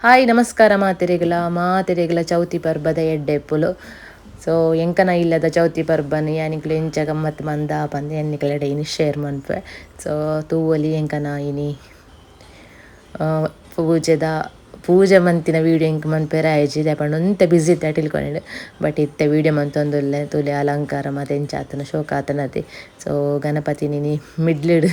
Hi ನಮಸ್ಕಾರ ಮಾತೆರೆಗ್ಲ ಮಾತೆರೆಗ್ಲ ಚೌತಿ ಪರ್ಬದ ಎಡ್ಡೆಪ್ಪುಲು. ಸೊ ಎಂಕನ ಇಲ್ಲದ ಚೌತಿ ಪರ್ಬನ್ ಯಾನಿಕ್ಲು ಎಂಚ ಗಮ್ಮತ್ ಮಂದ ಪಂದ್ ಎನ್ನಿಕಲೆಡ ಇನಿ ಶೇರ್ ಮನ್ಪೆ. ಸೊ ತೂವೊಲಿ ಎಂಕನ ಇನಿ ಪೂಜೆದ ಪೂಜೆ ಮಂತಿನ ವೀಡಿಯೋ ಎಂಕ್ ಮನ್ಪೆರೆ ಆಯ್ಜಿ ದಾಯೆ ಒಂತೆ ಬಿಸಿ ಇತ್ತೆ ತಿಳ್ಕೊಂಡಿಡು. ಬಟ್ ಇತ್ತೆ ವೀಡಿಯೋ ಮಂತೊಂದುಲ್ಲೆ ತೂಲೆ ಅಲಂಕಾರ ಮಾತ ಎಂಚ ಆತನ ಶೋಕ ಆತನತೆ. ಸೊ ಗಣಪತಿ ನಿನಿ ಮಿಡ್ಲಿಡ್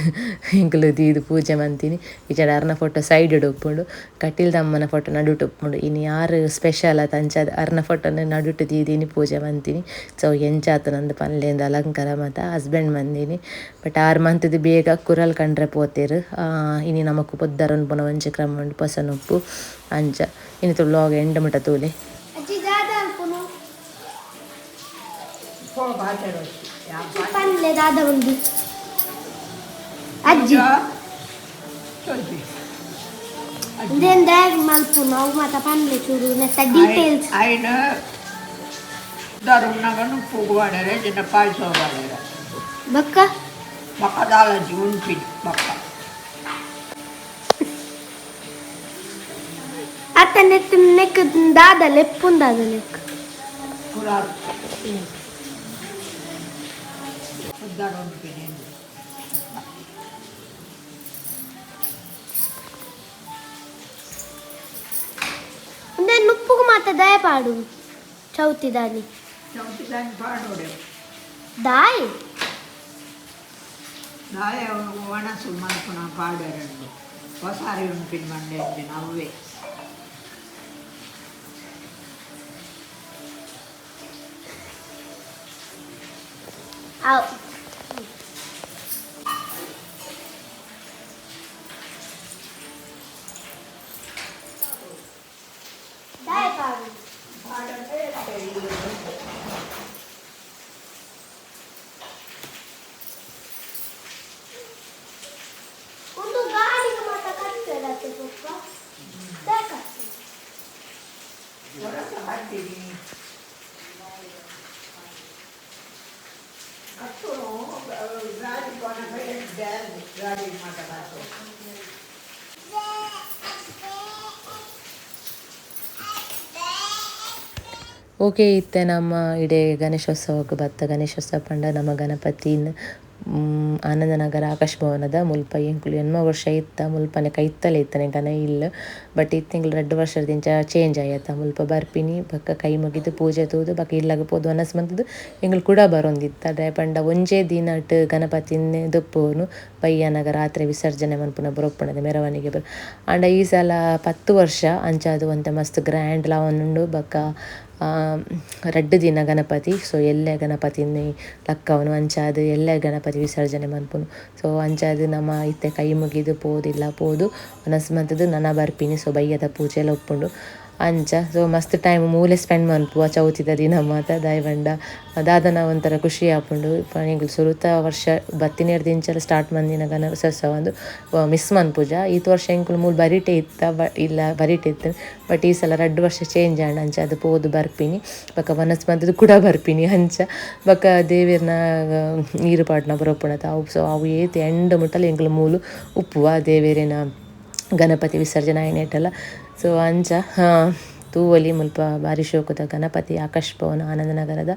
ಎಂಕುಲು ದೀದ್ ಪೂಜೆ ಮಂತಿನಿ. ಇಚಡ ಅರ್ನ ಫೋಟೋ ಸೈಡ್ ಉಪ್ಪುಂಡು, ಕಟೀಲ್ದಮ್ಮನ ಫೋಟೋ ನಡುಟು ಉಪ್ಪುಂಡು. ಇನಿ ಯಾರು ಸ್ಪೆಷಲ್ ಆತ ಅಂಚ ಅರ್ನ ಫೋಟೋನ ನಡುಟು ದೀದಿನಿ ಪೂಜೆ ಮಂತಿನಿ. ಸೊ ಎಂಚ ಆತನಂದು ಪನ್ಲೇಂದು ಅಲಂಕಾರ ಮಾತ ಹಸ್ಬೆಂಡ್ ಮಂದಿನಿ. ಬಟ್ ಆರು ಮಂತದ ಬೇಗ ಕುರಲ್ ಕಂಡ್ರೆ ಪೋತೇರು. ಇನಿ ನಮಕ್ ಪೊದ್ದರನ್ ಪುನ ಒಂಜಿ ಕ್ರಮ ಉಂಡು ಪೊಸನುಪ್ಪು ಅಂಚ ಇನಿ ವ್ಲಾಗ್ ಎಂಡ್ ಮುಟ ತೂಲೆ. ಅಜ್ಜಿ ದಾದ ಅನ್ಪುನು ಪನ್ಲೆ ದಾದ ಉಂಡು ಅಜ್ಜಿ ಉಂದೆನ್ ದಾಗ್ ಮಲ್ಪುನು ಅವು ಮಾತ ಪನ್ಲೆ ಚೂರು ನೆತ್ತ ಡೀಟೇಲ್ಸ್. ఆయన ದರುಣ್ಣಗನು ಪೂಗು ಜಿನ್ನ ಪಾಯಸ ವಾಡರೆ. ಬಕ್ಕ ಬಕ್ಕದಾಲ ಉಂಪಿನಿ ಬಕ್ಕ. ಅತ್ತ ನೆತ್ ನೆಕ್ ದಾದ ಲೆಪ್ಪುನ್ ದಾದ ನೆಕ್ ಕುರಾಲ್ ಉದ್ದಾರ ಉಂಪಿನಿ. ಉಂದೆನ್ ನುಪ್ಪುಗು ಮಾತ ದಯ ಪಾಡು ಚೌತಿ ದಾನಿ. ಚೌತಿ ದಾನಿ ಪಾಡೋಡೆ. ದಾಯ್ ದಾಯ ಒಣಸು ಮಲ್ಪುನ ಪಾಡರಂಡು ಹೊಸಾರಿ ಉಂಪಿನ ಮಂಡೆ ಅವೇ. ಅವ್ ದಾಯ ಪಾಡು. ಒಂದು ಗಾಳಿಗೆ ಮಾತ ಕಟ್ಟೆಡತ್ತೆ ಪಪ್ಪ ದಾಯ ಕಟ್ಟು. ಹೊರಸ ಹಾಕ್ತೀನಿ ಕಟ್ಟುನು ಗಾಡಿ ಕೊನಕ ಗಾಡಿ ಮಾತಾಡೋದು. ಓಕೆ, ಇತ್ತೆ ನಮ್ಮ ಇಡೆ ಗಣೇಶೋತ್ಸವಕ್ಕೆ ಬತ್ತ. ಗಣೇಶೋತ್ಸವ ಪಂಡ ನಮ್ಮ ಗಣಪತಿನ ಆನಂದನಗರ ಆಕಾಶ್ ಭವನದ ಮುಲ್ಪ ಎಂಕುಲು ಎನ್ಮ ವರ್ಷ ಇತ್ತ ಮುಲ್ಪನೆ ಕೈತಲೆ ಇತ್ತನೆ ಗನ ಇಲ್ಲ. ಬಟ್ ಇತ್ತೆ ರಡ್ಡ್ ವರ್ಷದಿಂಚ ಚೇಂಜ್ ಆಯತ. ಮುಲ್ಪ ಬರ್ಪಿನಿ ಬೊಕ್ಕ ಕೈ ಮುಗಿದು ಪೂಜೆ ತೂದು ಬೊಕ್ಕ ಇಲ್ಲಗ ಪೋದು ಒನಸ್ ಮಂತುದು ಎಂಕುಲು ಕೂಡ ಬರೊಂದಿತ್ತ. ದಾಯೆ ಪಂಡ ಒಂಜೇ ದಿನಟ್ ಗಣಪತಿನ್ ದೆಪ್ಪುನು ಬಯ್ಯನಗ ರಾತ್ರಿ ವಿಸರ್ಜನೆ ಮನ್ಪುನ ಬರೊಪ್ಪುನದ ಮೆರವಣಿಗೆ ಬರ. ಆಂಡ ಈ ಸಲ 10 ವರ್ಷ ಅಂಚಾದ್ ಒಂತೆ ಮಸ್ತ್ ಗ್ರ್ಯಾಂಡ್ ಲ ಆವೊಂದುಂಡು. ಬೊಕ್ಕ ರಡ್ಡ್ ದಿನ ಗಣಪತಿ. ಸೊ ಎಲ್ಲೆ ಗಣಪತಿನ್ ಲಕ್ಕವನು ಅಂಚಾದ್ ಎಲ್ಲೆ ಗಣಪತಿ ವಿಸರ್ಜನೆ ಮನ್ಪುನು. ಸೊ ಅಂಚಾದ್ ನಮ ಇತ್ತೆ ಕೈ ಮುಗಿದು ಪೋದಿಲ್ಲ ಪೋದು ಒನಸ್ ಮಂತುದು ನನ ಬರ್ಪಿನಿ. ಸೊ ಬಯ್ಯದ ಪೂಜೆಲ ಉಪ್ಪುಂಡು ಅಂಚ. ಸೊ ಮಸ್ತ್ ಟೈಮ್ ಮೂಲೆ ಸ್ಪೆಂಡ್ ಮನ್ಪುವ ಚೌತಿದ ದಿನ ಮಾತ. ದಾಯೆ ಪಂಡ ದಾದನ ಒಂಥರ ಖುಷಿ ಆಪುಂಡು. ಎಂಕುಲು ಸುರುತ ವರ್ಷ ಬತ್ತಿನೇರ್ದಿಂಚಲ ಸ್ಟಾರ್ಟ್ ಮಂದಿನ ಗಣೇಶೋತ್ಸವ ಒಂದು ಮಿಸ್ ಮನ್ಪುಜ. ಈತ್ ವರ್ಷ ಎಂಕುಲು ಮೂಲು ಬರಿಟೆ ಇತ್ತ ಇಲ್ಲ ಬರಿಟೆ ಇತ್ತು. ಬಟ್ ಈ ಸಲ ರಡ್ಡ್ ವರ್ಷ ಚೇಂಜ್ ಆಂಡ್ ಅಂಚ ಅದು ಪೋದು ಬರ್ಪಿನಿ. ಬೊಕ್ಕ ಒನಸ್ ಮಂತುದು ಕೂಡ ಬರ್ಪಿನಿ ಅಂಚ. ಬೊಕ್ಕ ದೇವೆರ್ನ ನೀರು ಪಾಡ್ನ ಬರೊಪ್ಪುನತ ಅವು. ಸೊ ಅವು ಏತ್ ಎಂಡ್ ಮುಟ್ಟಲ ಎಂಕುಲು ಮೂಲು ಉಪ್ಪುವ ದೇವೆರೆನ ಗಣಪತಿ ವಿಸರ್ಜನೆ ಆಯಿನೇಟಲ. ಸೊ ಅಂಚ ತೂವೊಲಿ ಮುಲ್ಪ ಬಾರಿ ಶೋಕುದ ಗಣಪತಿ ಆಕಾಶ್ ಭವನ ಆನಂದನಗರದ.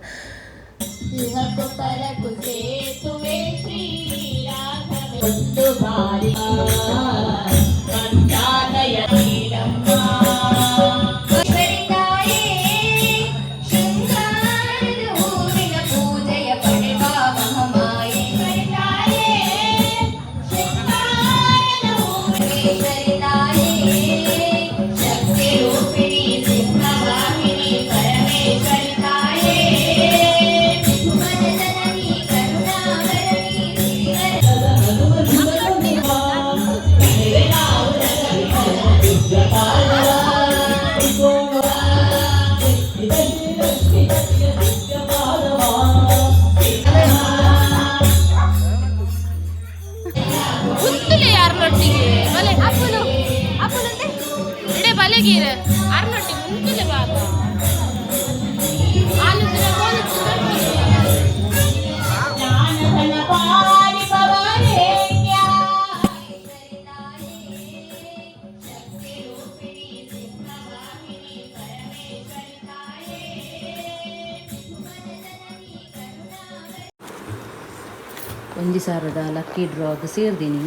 ಒಂಜಿ ಸಾವಿರದ ಲಕ್ಕಿ ಡ್ರಾಗ್ ಸೇರ್ದಿನಿ.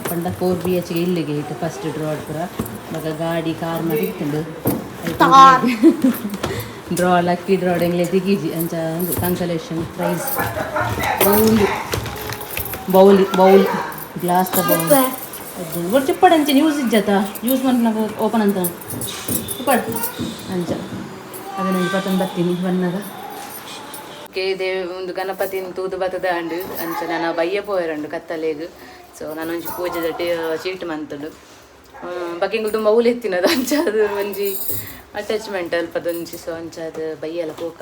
ಪಂಡ 4 ಬಿಎಚ್ಕೆ ಇಲ್ಲಿಗೆ ಇತ್ತು ಫಸ್ಟ್ ಡ್ರಾ ಪೂರ. ಬೊಕ ಗಾಡಿ, ಕಾರ್ ಮಾತ ಇತ್ತುಂಡು. ಡ್ರಾ, ಲಕ್ಕಿ ಡ್ರಾ ಎಂಗ್ಲೆ ತಿಕ್ಕಿಜಿ. ಅಂಚ ಒಂದು ಕನ್ಸಲೇಷನ್ ಪ್ರೈಸ್ ಒಂದು ಬೌಲ್, ಬೌಲ್, ಗ್ಲಾಸ್ ದ ಬೌಲ್. ಬೊಡ್ಚಿ ಇಪ್ಪಡ್, ಅಂಚ ಯೂಸ್ ಇಜ್ಜತ, ಯೂಸ್ ಮನ್ಪುನಗ ಓಪನ್ ಅಂತ ಇಪ್ಪಡ್. ಅಂಚ ಅವೆನೊಂಜಿ ಪತ್ತೊಂದು ಬತ್ತೀನಿ ಬನ್ನಗ. ದೇವ್ ಒಂದು ಗಣಪತಿನ ತೂದು ಬತ್ತದ ಅಂಡು. ಅಂಚ ನಾನು ಬಯ್ಯ ಪೋಯರಂಡು ಕತ್ತಲೆಗ್. ಸೊ ನಾನೊಂಜಿ ಪೂಜೆದ ಚೀಟ್ ಮಂತುಂಡು. ಬಕ್ಕಿಂಗ್ ತುಂಬ ಔಲು ಎತ್ತಿನದು. ಅಂಚ ಅದು ಒಂಜಿ ಅಟ್ಯಾಚ್ಮೆಂಟ್ ಅಲ್ಪದೊಂಜಿ. ಸೊ ಅಂಚ ಅದು ಬಯ್ಯಲ ಪೋಕ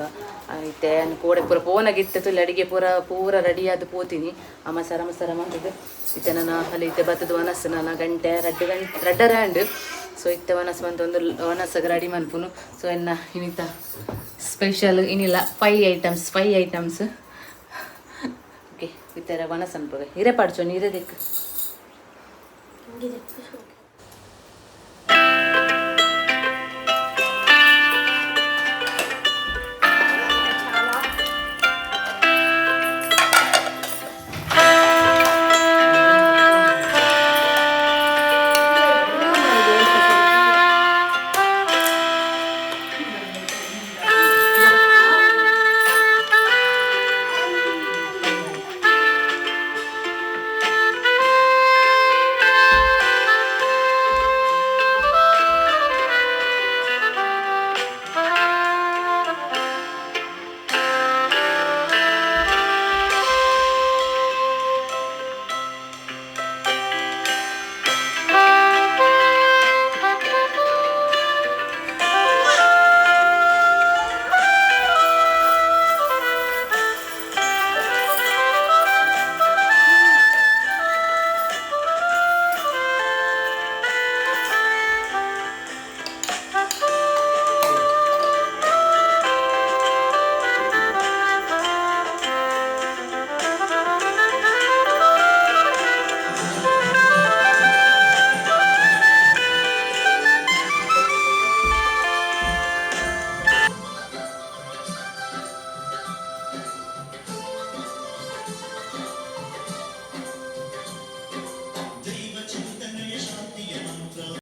ಇತ್ತೆ ಕೋಡೆ ಪೂರ ಪೋನಾಗ ಇತ್ತೆ ತುಲೆ ಅಡಿಗೆ ಪೂರ ಪೂರ ರೆಡಿ ಆದ್ ಪೋತೀನಿ. ಅಮಸರ ಅಮಸರ ಮಂತುದು ಇತ್ತೆ ನನ್ನ ಅಲ್ಲಿ ಇತ್ತೆ ಬತ್ತದ ವನಸ್ಸು. ನನ್ನ ಗಂಟೆ 2 ಗಂಟೆ ರಡ್ಡರೆ ಅಂಡು. ಸೊ ಇತ್ತೆ ವನಸ್ ಮಂತೊಂದು ವನಸ್ಸಗ್ ರೆಡಿ ಮನ್ಪುನು. ಸೊ ಎನ್ನ ಇನ್ನಿತ ಸ್ಪೆಷಲ್ ಇನ್ನಿಲ್ಲ, five items, five items. Okay, ಈ ಥರ ವನಸ್ ಅನ್ಪುಗ. ಹಿರೆ ಪಾಡ್ಚೋ, ನೀರೇ ದಿಕ್ಕು.